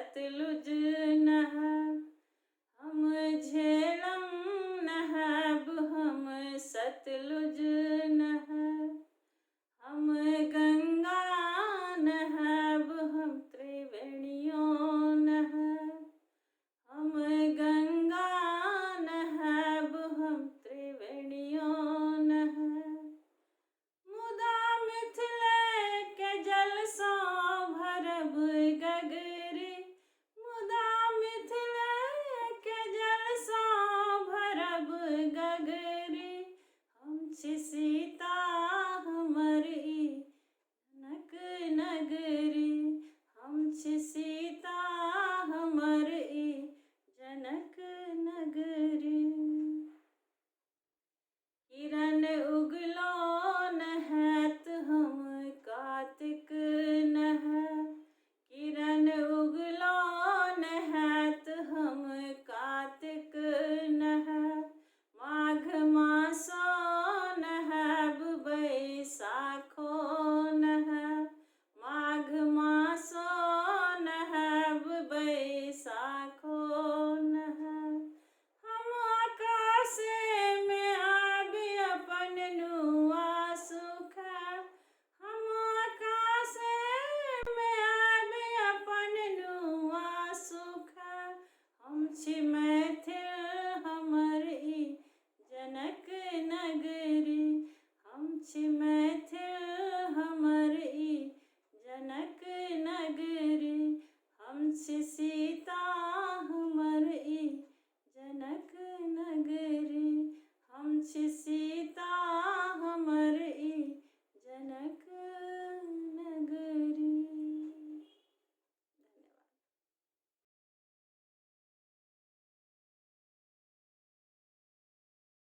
सतलुज नहायब। हम झेलम नहायब हम सतलुज नहायब। हम गंगा नहायब हम त्रिवेणियो नहायब। हम गंगा नहायब हम त्रिवेणियो नहायब। मुदा मिथिले के जलसँ भरब गगरी। मुदा मिथिले के जलसँ भरब गगरी। हम छी सीता हमर ई जनक नगरी। हम छी सीता हमर ई जनक नगरी। किरण उगलो न हैत हम कातिक